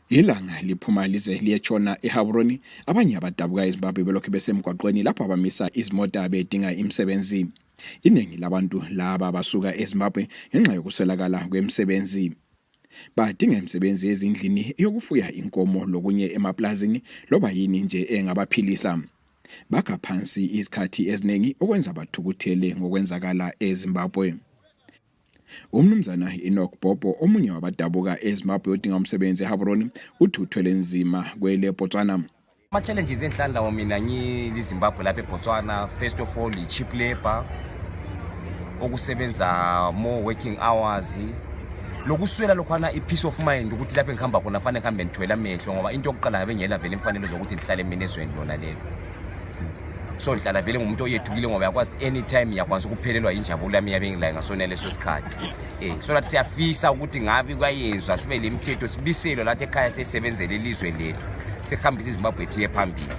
Ilanga liphuma lize liyetshona eHaburoni, abanye abadabuka eZimbabwe belokhu besemgwaqweni lapho abamisa izimota bedinga imisebenzi. Iningi labantu laba basuka eZimbabwe ngenxa yokuswelakala kwemisebenzi. Badinga imisebenzi ezindlini yokufuya inkomo lokunye emaplazini loba yini nje engabaphilisa. Bakha phansi izikhathi eziningi okwenza bathukuthele ngokwenzakala eZimbabwe. Umnumzana Enoch Bobo, omunye wabadabuka eZimbabwe odinga umsebenzi eHaburoni, uthi uthwele nzima kwele Botswana. Ama-challenges enhlanhla mina ngiyiZimbabwe lapha eBotswana, first of all i-cheap labor, okusebenza more working hours, lokuswela lokhwana i-peace of mind ukuthi lapho engihamba khona fanele ngihambe ngithwele amehlo ngoba into yokuqala ngabe ngiyela vele imfanelo zokuthi ngihlale mina ezweni lona lelo. So ngihlala vele ngumuntu oyethukile ngoba yakwazi anytime yakwazi ukuphelelwa injabulo yami yabe ngilaye ngasona leso sikhathi. So that siyafisa ukuthi ngabe kwayenzwa sibe le mithetho sibiselo lathi ekhaya sesebenzele ilizwe lethu. Sihambisa iZimbabwe thiye phambili.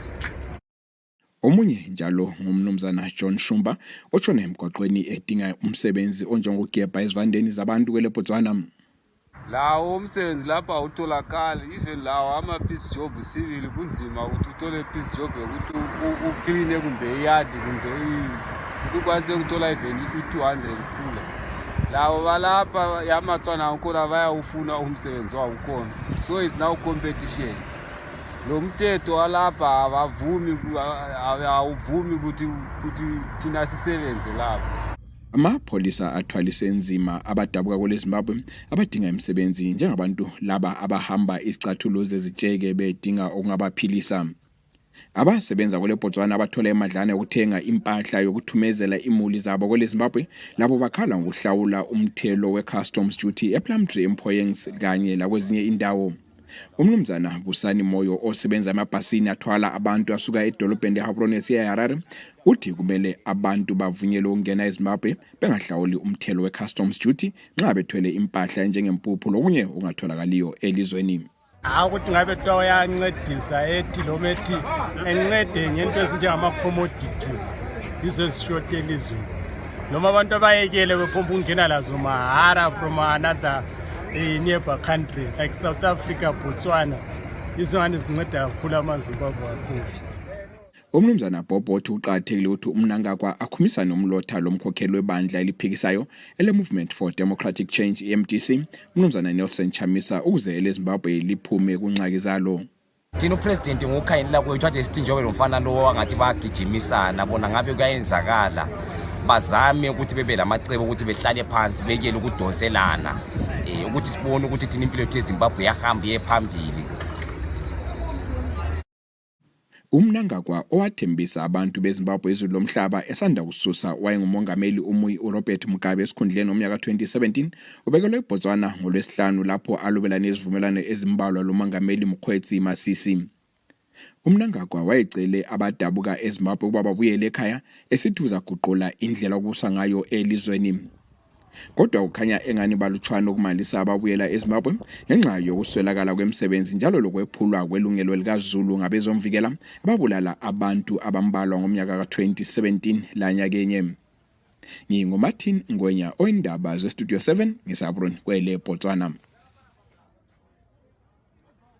Omunye njalo ngumnumzana John Shumba otshona emgwaqweni edinga umsebenzi onjengokugebha izivandeni zabantu kwele Botswana. Lawo umsebenzi lapha awutholakali, even lawo ama-peace job civil kunzima ukuthi uthole peace job yokuthi ukline kumbe iyadi kumbe ukwazi ukuthola even i-200 kula. Lawo balapha yamatswana ukhona bayawufuna umsebenzi wawukhona. So it's now competition. Lo mthetho walapha awuvumi ukuthi thina sisebenze lapha. Amapholisa athwalise nzima abadabuka kwele Zimbabwe abadinga imisebenzi njengabantu laba abahamba izicathulo zezitsheke bedinga okungabaphilisa. Abasebenza kwele Botswana abathola emadlana yokuthenga impahla yokuthumezela imuli zabo kwele Zimbabwe labo bakhala ngokuhlawula umthelo we-customs duty ePlumtree Employers kanye lakwezinye indawo. Umnumzana Busani Moyo osebenza emabhasini athwala abantu asuka edolobheni leHaburoni esiya eHarare uthi kumele abantu bavunyelwe ukungena eZimbabwe bengahlawuli umthelo we-customs duty nxa bethwele impahla njengempuphu lokunye ungatholakaliyo elizweni. Ukuthi ngabe kuthiwa uyancedisa ethi noma ethi encede ngento ezinjengama-commodities yizo ezishota elizweni noma abantu abayekele bephomba ukungena lazo mahara from another nearby country like South Africa, Botswana. Izingane zinceda kakhulu amaZimbabwe kakhulu. Umnumzana Bobo uthi uqathekile ukuthi umnankakwa akhumisa nomlotha lomkhokheli webandla eliphikisayo ele Movement for Democratic Change MDC, umnumzana Nelson Chamisa ukuze eleZimbabwe liphume kunxaki zalo. Thina upresident ngokukhanyela kwethu ade sitinjobe lomfana lo wangathi bagijimisana bona ngabe kuyayenzakala. Bazame ukuthi bebe lamacebo ukuthi behlale phansi bekele ukudonselana ukuthi sibone ukuthi thina impilo yethu eZimbabwe yahamba yephambili. Umnangagwa owathembisa abantu beZimbabwe izulu lomhlaba esanda kususa wayengumongameli uRobert Mugabe esikhundleni ngomnyaka 2017 ubekelwe eBotswana ngoLwesihlanu lapho alobelana izivumelwano ezimbalwa lomongameli Mokgweetsi Masisi. Umnangagwa wayecele abadabuka eZimbabwe ukuba babuyele ekhaya esithi uzaguqula indlela okubusa ngayo elizweni. Kodwa ukhanya engani balutshwana ukumalisa ababuyela eZimbabwe ngenxa yokuswelakala kwemisebenzi njalo lokwephulwa kwelungelo likaZulu ngabezomvikela ababulala abantu abambalwa ngomnyaka ka2017 lanyakenye. NginguMartin Ngwenya oyindaba zeStudio 7 ngisabrun kwele Botswana.